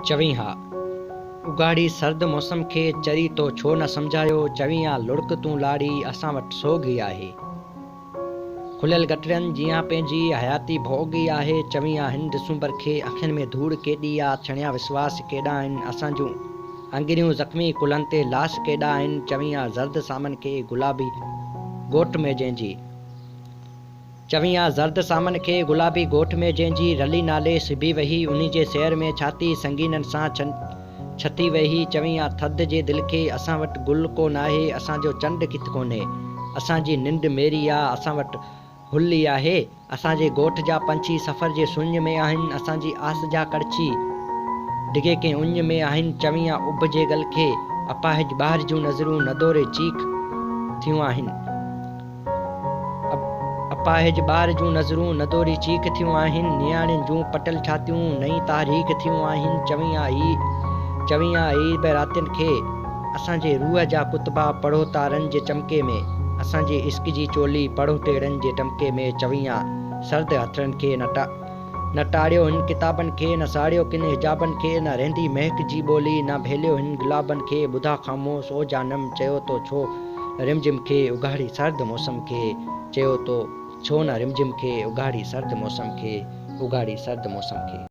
چوين ها اگهاڙي سرد موسم کي، چري تو ڇو نه سمجهايو، چوين ها لڙڪ تون لاڙي، اسان وٽ سوڳ ئي آهي. کليل گٽرن جيان پنهنجي حياتي ڀوڳ ئي آهي، چوين ها هن ڊسمبر کي، اکين ۾ ڌوڙ ڪيڏي آ، ڇڻيا وسواس ڪيڏا آهن، اسان جون آڱريون زخمي ڪلهن تي لاش ڪيڏا آهن، چوين ها زرد سامن کي، گلابي ڳوٺ ۾ جنهن جي. چوين آ زرد سامن کي گلابي ڳوٺ ۾ جنهن جي رلي نالي سبي ويهي انهي جي سير ۾ ڇاتي سنگينن سان ڇتي ويهي چوين آ ٿڌ جي دل کي اسان وٽ گل ڪو ناهي اسان جو چنڊ ڪٿ ڪونهي اسان جي ننڊ ميري آ اسان وٽ هل ئي آهي اسان جي ڳوٺ جا پنڇي سفر جي سڃ ۾ آهن اسان جي آس جا ڪڙڇي ڊگهي ڪنهن اڃ ۾ آهن چوين آ اڀ جي گل کي اپاهج ٻاهر جون نظرون ندوري چيخ ٿيون آهن. اپاهج ٻار جون نظرون ندوري چيخ ٿيون آهن، نياڻين جون پٽل ڇاتيون نئين تاريخ ٿيون آهن، چوين آ هي چوين آ هي به راتين کي اسان جي روح جا ڪتبا پڙهو تارن جي چمڪي ۾، اسان جي عشق جي چولي پڙهو ٽيڙن جي ٽمڪي ۾، چوين آ سرد هٿڙن کي نه نه ٽاڙيو هن ڪتابن کي، نه ساڙيو ڪن حجابن کي، نه رهندي مهڪ جي ٻولي، نه ڀيليو هن گلابن کي، ٻڌا خاموش او جانم، چيو تو ڇو رمجھم کي، اگهاڙي سرد موسم کي، چيو تو ڇو نه رمجھم کي، اگهاڙي سرد موسم کي، اگهاڙي سرد موسم کي.